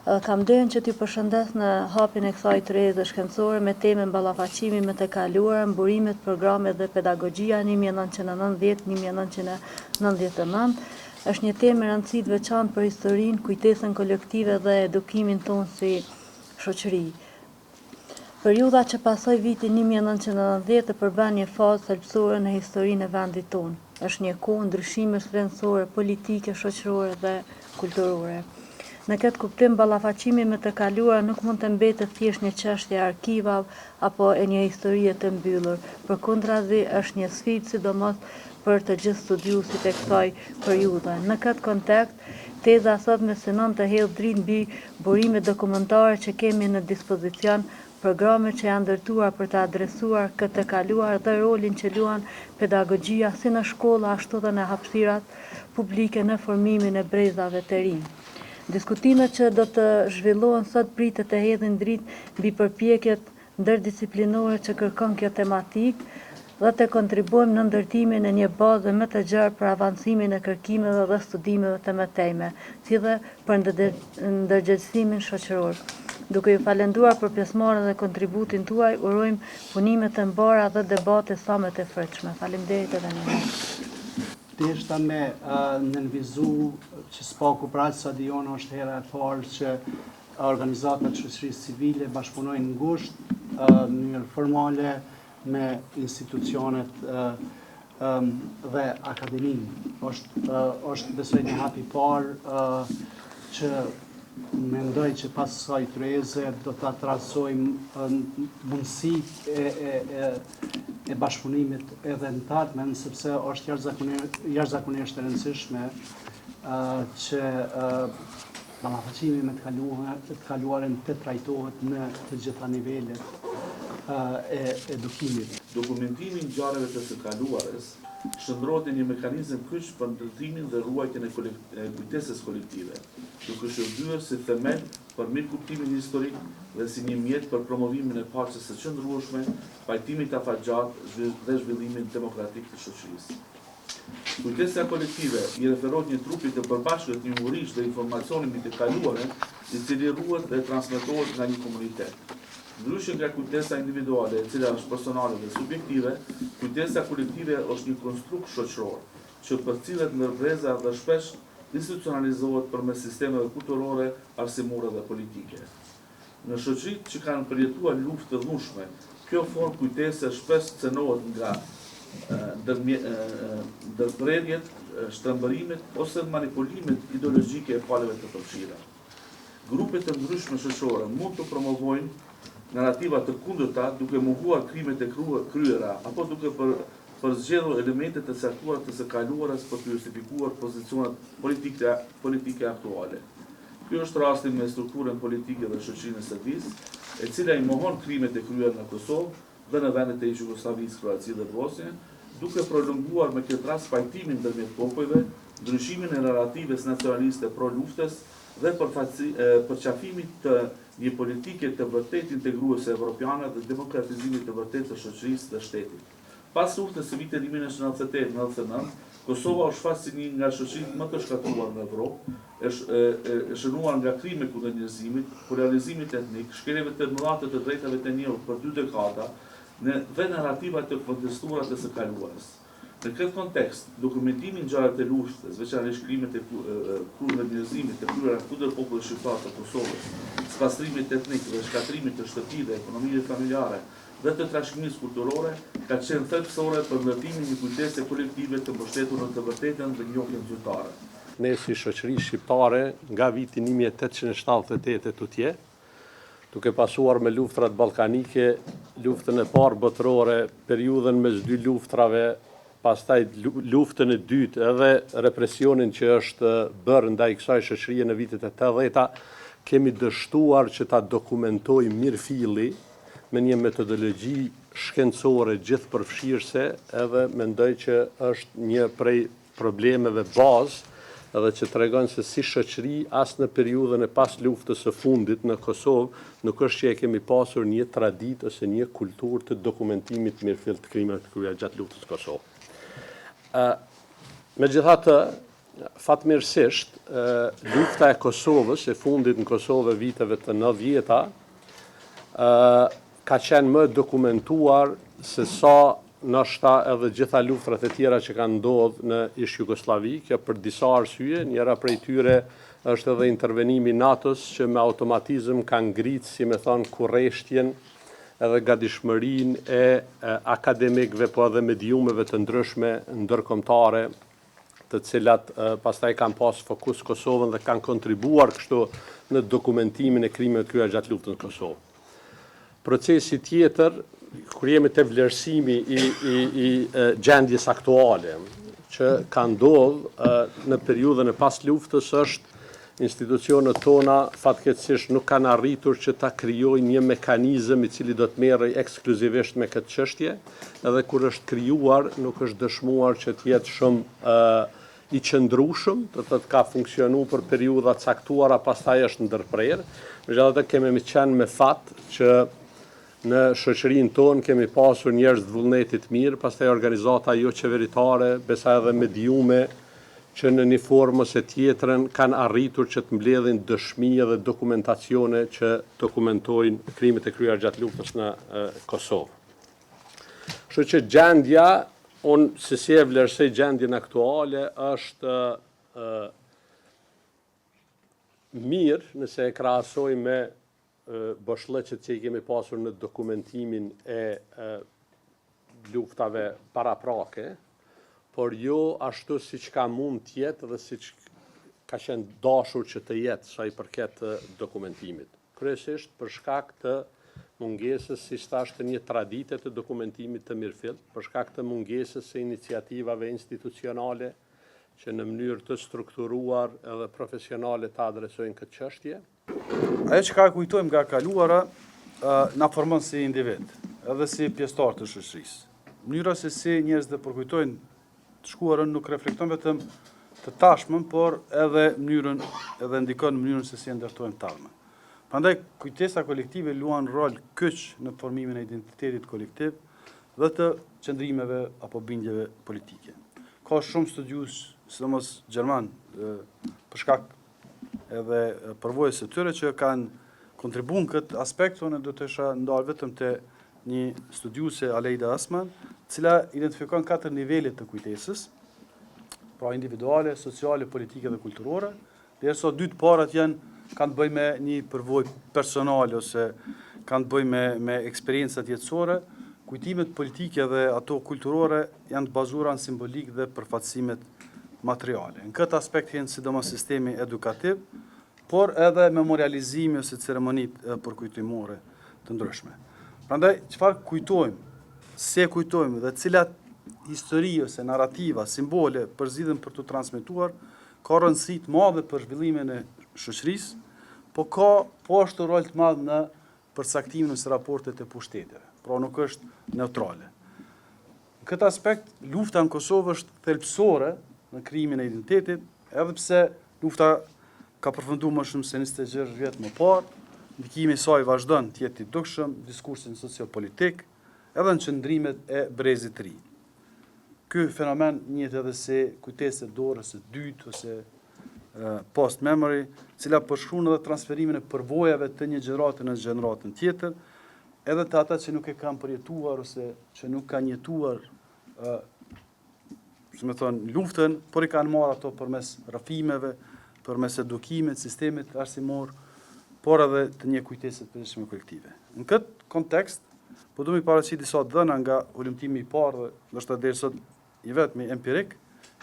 Kam nderin që t'ju përshëndes në hapjen e kësaj tryeze shkencore me temën Ballafaqimi me të kaluarën, burimet, programet dhe pedagogjia 1990-1999. Është një temë me rëndësi të veçantë për historinë, kujtesën kolektive dhe edukimin tonë si shoqëri. Periudha që pasoi vitin 1990 përbën një fazë thelbësore në historinë e vendit tonë. Është një kohë ndryshimesh rrënjësore politike, shoqërore dhe kulturore. Në këtë kuptim, ballafaqimi me të kaluarën nuk mund të mbetet thjesht një çështje e arkivave apo e një historie të mbyllur. Përkundrazi, është një sfidë sidomos për të gjithë studiuesit e kësaj periudhe. Në këtë kontekst, Teza e sotme synon të hedhë dritë mbi burimet dokumentare që kemi në dispozicion, programet që janë ndërtuar për të adresuar këtë të kaluar dhe rolin që luan pedagogjia si në shkolla ashtu dhe në hapësirat publike në formimin e brezave të rinj. Diskutimet që do të zhvillohen sot pritet të hedhin dritë mbi përpjekjet ndërdisiplinore që kërkon kjo tematikë dhe të kontribuojmë në ndërtimin e një baze më të gjerë për avancimin e kërkimeve dhe studimeve të mëtejme, si dhe për ndërgjegjësimin shoqëror. Duke ju falënderuar për pjesëmarrjen dhe kontributin tuaj, urojmë punime të mbara dhe debate sa më të frytshme. Faleminderit edhe një herë. Deshta me nënvizu që s'paku për aq sa di unë është hera e parë që Organizatat e shoqërisë civile bashkëpunojnë ngushtë në mënyrë formale me institucionet dhe akademinë. Është është besoj një hap i parë që mendoj që pas kësaj tryeze do ta trasojmë mundësitë e, e, e, e bashkëpunimit edhe në të ardhmen, sepse është jashtëzakonisht jashtëzakonisht e rëndësishme që Ballafaqimi me të kaluarën të trajtohet në të gjitha nivelet e edukimit. Dokumentimi i ngjarjeve të së kaluarës shndërrohet në një mekanizëm kyç për ndërtimin dhe ruajtjen e kujtesës kolektive, duke shërbyer si themel për mirëkuptimin historik dhe si një mjet për promovimin e paqes së qëndrueshme, pajtimit afatgjatë dhe zhvillimit demokratik të shoqërisë. Kujtesa kolektive i referohet një trupi të përbashkët njohurish dhe informacioni mbi të kaluarën, i cili ruhet dhe transmetohet nga një komunitet. Ndryshe nga kujtesa individuale, e cila është personale dhe subjektive, kujtesa kolektive është një konstrukt shoqëror, që përcillet ndër breza dhe shpesh institucionalizohet përmes sistemeve kulturore, arsimore dhe politike. Në shoqëritë që kanë përjetuar luftë të dhunshme, kjo formë kujtese shpesh cenohet nga ndërprerjet, shtrembërimet ose manipulimet ideologjike e palëve të përfshira. Grupe të ndryshme shoqërore mund të promovojnë narrativa të kundërta duke mohuar krimet e kryera apo duke përzgjedhur elemente të caktuara të së kaluarës për të justifikuar pozicionet politike aktuale. Ky është rasti me strukturën politike dhe shoqërinë e Serbisë, e cila i mohon krimet e kryera në Kosovë dhe në vendet e ish-Jugosllavisë, Kroaci dhe Bosnjë, duke prolonguar me këtë rast pajtimin ndërmjet popujve, ndryshimin e narrativës nacionaliste pro luftës dhe përqafimit të një politike të vërtetë integruese evropiane dhe demokratizimit të vërtetë të shoqërisë dhe shtetit. Pas luftës së vitit 1998, 99, Kosova u shfaq si një nga shoqëritë më të shkatërruar në Evropë, e, e, e shënuar nga krime kundër njerëzimit, polarizimit etnik, shkeljeve të mëdha të të drejtave të njeriut për dy dekada, në, dhe narrativa të kontestuara të së kaluarës. Në këtë kontekst, dokumentimi i ngjarjeve të luftës, veçanërisht krimet e kundër njerëzimit të kryera kundër popullit shqiptar të Kosovës, spastrimit etnik dhe shkatërrimit të shtëpive, ekonomive familjare, dhe të trashëgimisë kulturore ka qenë thelbësore për ndërtimin e një kujtese kolektive të mbështetur në të vërtetën dhe njohjen zyrtare. Ne si shoqëri shqiptare nga viti 1878 e tutje, duke pasuar me luftrat ballkanike, luftën e parë botërore, periudhën mes dy luftrave, pastaj luftën e dytë edhe represionin që është bërë ndaj kësaj shoqërie në vitet e 80-ta, kemi dështuar që ta dokumentojmë mirëfilli me një metodologji shkencore gjithëpërfshirëse edhe mendoj që është një prej problemeve bazë edhe që tregon se si shoqëri as në periudhën e pas luftës së fundit në Kosovë nuk është që e kemi pasur një traditë ose një kulturë të dokumentimit mirëfillt të krimeve të kryera gjatë luftës në Kosovë. Ë megjithatë, Fatmirësisht, lufta e Kosovës, e fundit në Kosovë e viteve të 90-ta, ka qenë më e dokumentuar se sa ndoshta edhe gjitha luftrat e tjera që kanë ndodhë në ish Jugosllavi, kjo për disa arsye, njëra prej tyre është edhe intervenimi i NATO-s që me automatizëm ka ngritë, si me thonë, kureshtjen edhe gatishmërinë e akademikëve, po edhe mediumeve të ndryshme ndërkombëtare të cilat pastaj kanë pas fokus Kosovën dhe kanë kontribuar kështu në dokumentimin e krimeve të kryera gjatë luftës në Kosovë. Procesi tjetër, kur jemi te vlerësimi i, i, i gjendjes aktuale, që ka ndodhë në periudhën e pas luftës është institucionet tona fatkeqësisht nuk kanë arritur që ta krijojnë një mekanizëm i cili do të merrej ekskluzivisht me këtë çështje, edhe kur është krijuar nuk është dëshmuar që të jetë shumë i qëndrueshëm, do të thotë ka funksionu për periudha të caktuara, pastaj është ndërprerë. Megjithatë kemi me qenë me fat që në shoqërinë tonë kemi pasur njerëz të vullnetit mirë, pastaj organizata jo qeveritare, besa edhe mediume që në një formë ose tjetrën kanë arritur që të mbledhin dëshmi edhe dokumentacione që dokumentojnë krimet e kryera gjatë luftës në Kosovë. Kështu që gjendja, unë se si e vlerësoj gjendjen aktuale, është mirë nëse e krahasoj me boshllëqet që i kemi pasur në dokumentimin e luftave paraprake, por jo ashtu siç ka mund të jetë dhe siç ka qenë dashur që të jetë sa i përket dokumentimit. Kryesisht për shkak të mungesës, siç thashë, të një tradite të dokumentimit të mirëfilltë, për shkak të mungesës së iniciativave institucionale që në mënyrë të strukturuar edhe profesionale ta adresojnë këtë çështje. Ajo çka e kujtojmë nga e kaluara na formon si individ, edhe si pjesëtar të shoqërisë. Mënyra se si njerëzit e përkujtojnë të shkuarën nuk reflekton vetëm të tashmen, por edhe mënyrën edhe ndikon në mënyrën se si e ndërtojmë të ardhmen. Prandaj kujtesa kolektive luan rol kyç në formimin e identitetit kolektiv dhe të qëndrimeve apo bindjeve politike. Ka shumë studiues, sidomos gjerman, për shkak edhe përvojës së tyre që kanë kontribuar në këtë aspekt, unë do të isha ndalë vetëm te një studiuese Aleida Assmann, cila identifikon katër nivele të kujtesës, pra individuale, sociale, politike dhe kulturore, derisa dy të parat janë kanë të bëjnë me një përvojë personale ose kanë të bëjnë me me eksperiencat jetësore, kujtimet politike dhe ato kulturore janë të bazuara në simbolikë dhe përfaqësimet materiale. Në këtë aspekt hyn sidomos sistemi edukativ, por edhe memorializimi ose ceremonitë përkujtimore të ndryshme. Prandaj, çfarë kujtojmë, si e kujtojmë dhe cilat histori ose narrativa, simbole përzgjidhen për t'u transmetuar, ka rëndësi të madhe për zhvillimin e shoqërisë, po ka po ashtu rol të madh në përcaktimin ose raportet e pushteteve. Pra nuk është neutrale. Në këtë aspekt, lufta në Kosovë është thelbësore në krijimin e identitetit, edhe pse lufta ka përfunduar më shumë se 26 vjet më parë, ndikimi i saj vazhdon të jetë i dukshëm në diskursin sociopolitik, edhe në qëndrimet e brezit të ri. Ky fenomen njihet edhe si kujtesë e dorës së dytë ose post memory, cila përshkruan edhe transferimin e përvojave të një gjenerate në gjeneratën tjetër, edhe të ata që nuk e kanë përjetuar ose që nuk kanë jetuar ë si me thonë, luftën, por i kanë marrë ato përmes rrëfimeve, përmes edukimit, sistemit arsimor, por edhe të një kujtese të përgjithshme kolektive. Në këtë kontekst, po du me i paraqit disa dhëna nga hulumtimi i parë dhe ndoshta deri sot i vetmi empirik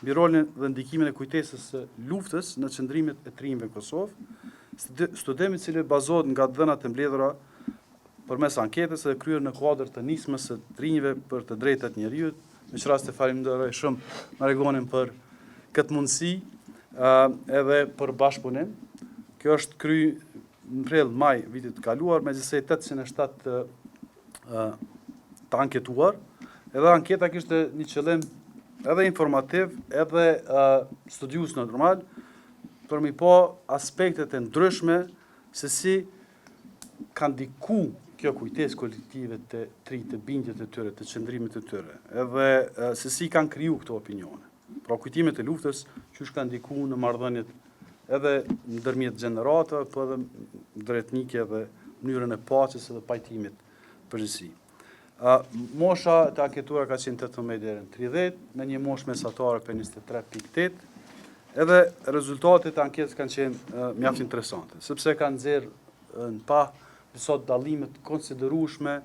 mbi rolin dhe ndikimin e kujtesës së luftës në qëndrimet e të rinjve në Kosovë, studim i cili bazohet nga dhënat e mbledhura përmes anketës e kryer në kuadër të nismës së të rinjve për të drejtat e njeriut, me ç'rast e falënderoj shumë Marigonin për këtë mundësi edhe për bashkëpunim. Kjo është kry në prill maj vitit të kaluar me gjithsej 807 të, të anketuar. Edhe anketa kishte një qëllim edhe informativ, edhe studiues normal, për mi pa aspektet e ndryshme se si ka ndiku kjo kujtesë kolektive te të rinjtë, te bindjet e tyre, te qëndrimet e tyre, edhe se si kanë kriju këto opinione. Pra kujtimet e luftës qysh ka ndiku në marrëdhëniet edhe ndërmjet gjeneratave, po edhe ndëretnike dhe mënyrën e paqes edhe pajtimit në përgjithësi. Mosha e të anketuarve ka qenë 18 deri në 30, me një moshë mesatare prej 23.8, edhe rezultatet e anketës kanë qenë mjaft interesante, sepse kanë nxjerrë në pah disa dallime të konsiderueshme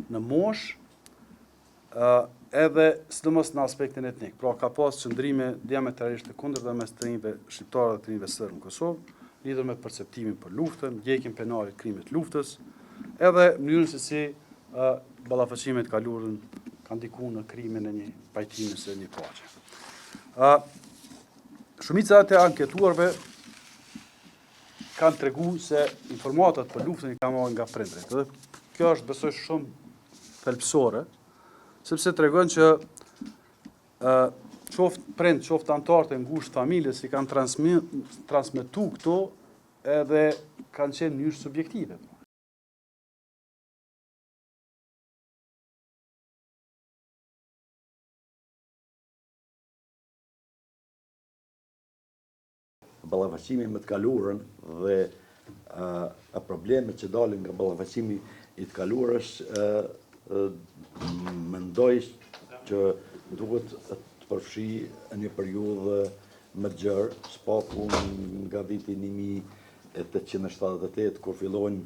në moshë, edhe sidomos në aspektin etnik. Pra ka pas qëndrime diametralisht të kundërta mes të rinjve shqiptarë dhe të rinjve serbë në Kosovë, lidhur me perceptimin për luftën, ndjekjen penale të krimit të luftës, edhe mënyrën se si ballafaqimi me të kaluarën ka ndikuar në krijimin e një pajtimi ose një paqe. Ë shumica e të anketuarve kanë tregu se informatat për luftën i kanë marrë nga prindërit. Dhe kjo është besoj shumë thelbësore, sepse tregon që ë qoftë prind, qoftë anëtarët e ngushtë të familjes i kanë transmetu këto edhe kanë qenë në mënyrë subjektive. Ballafaqimi me të kaluarën dhe problemet që dalin nga ballafaqimi i të kaluarës, mendoj që duhet të përfshijë një periudhë më të gjerë, së paku nga viti 1878, kur fillojnë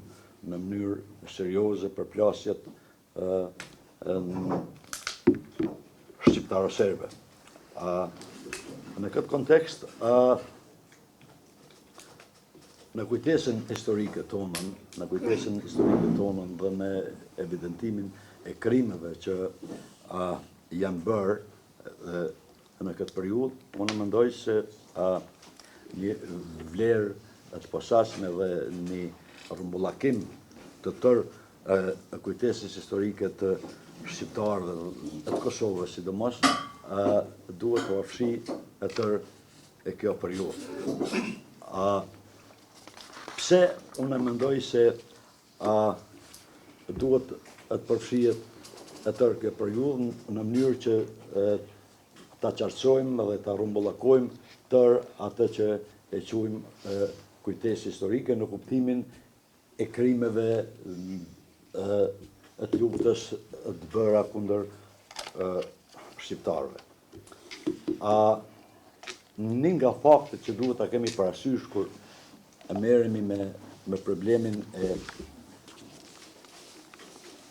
në mënyrë serioze përplasjet shqiptaro-serbe. Në këtë kontekst, në kujtesën historike tonën, në kujtesën historike tonën dhe në evidentimin e krimeve që janë bërë në këtë periudhë, unë mendoj se një vlerë të posaçme dhe një rrumbullakim të tërë kujtesës historike të shqiptarëve dhe të Kosovës sidomos, duhet të përfshijë e tërë e kjo periudhë. Pse unë mendoj se duhet të përfshihet e tërë kjo periudhë në mënyrë që ta qartësojmë dhe ta rrumbullakojmë tërë atë që e quajmë kujtesë historike në kuptimin e krimeve të luftës të bëra kundër shqiptarëve. A një nga faktet që duhet ta kemi parasysh kur merremi me me problemin e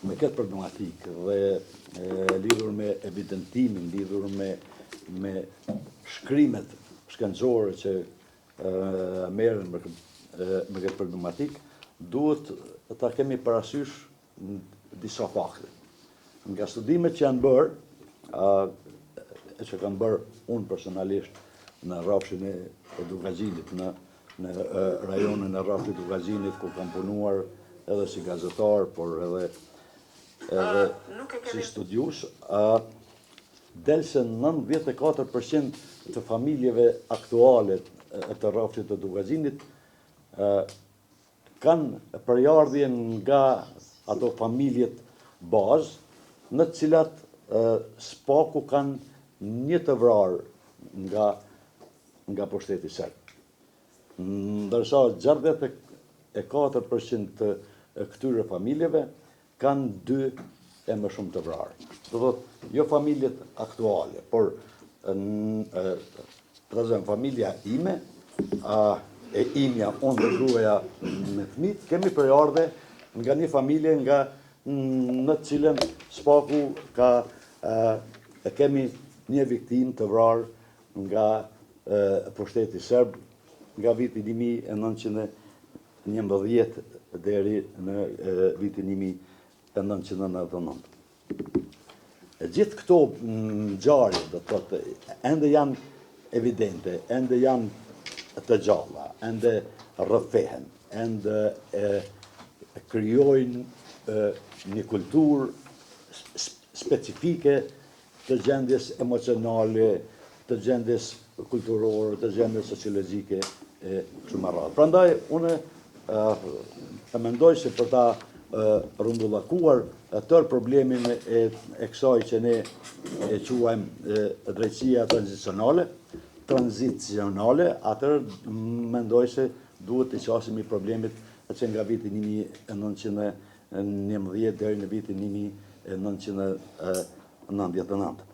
me këtë problematikë dhe e, lidhur me evidentimin, lidhur me me shkrimet shkencore që merren me me këtë problematikë, duhet ta kemi parasysh disa fakte. Nga studimet që janë bërë, e që kam bërë unë personalisht në rrafshin e, e Dukagjinit, në, në rajonin e rrafshit Dukagjinit, ku kam punuar edhe si gazetar, por edhe edhe si studius, a, Del se 94 për qind të familjeve aktuale të rrafshit të Dukagjinit kanë prejardhje nga ato familjet bazë, në të cilat së paku kanë një të vrarë nga nga pushteti serb. Ndërsa 64 për qind të këtyre familjeve kanë dy e më shumë të vrarë. Do thotë, jo familjet aktuale, por ta zëmë familja ime, a, e imja, unë dhe gruaja me fëmijët, kemi prejardhje nga një familje nga në të cilën së paku ka a, e kemi një viktimë të vrarë nga e, pushteti serb nga viti 1900 11 deri në vitin 1999. E gjithë këto ngjarje, do të thotë, ende janë evidente, ende janë të gjalla, ende rrëfehen, ende e krijojnë një kulturë specifike të gjendjes emocionale, të gjendjes kulturore, të gjendjes sociologjike e kështu me radhë. Prandaj unë e mendoj se për ta rrumbullakuar tërë problemin e, e kësaj që ne e quajmë drejtësia tranzicionale, tranzicionale, atëherë mendoj se duhet t'i qasemi problemit që nga viti 1911 deri në vitin 1999.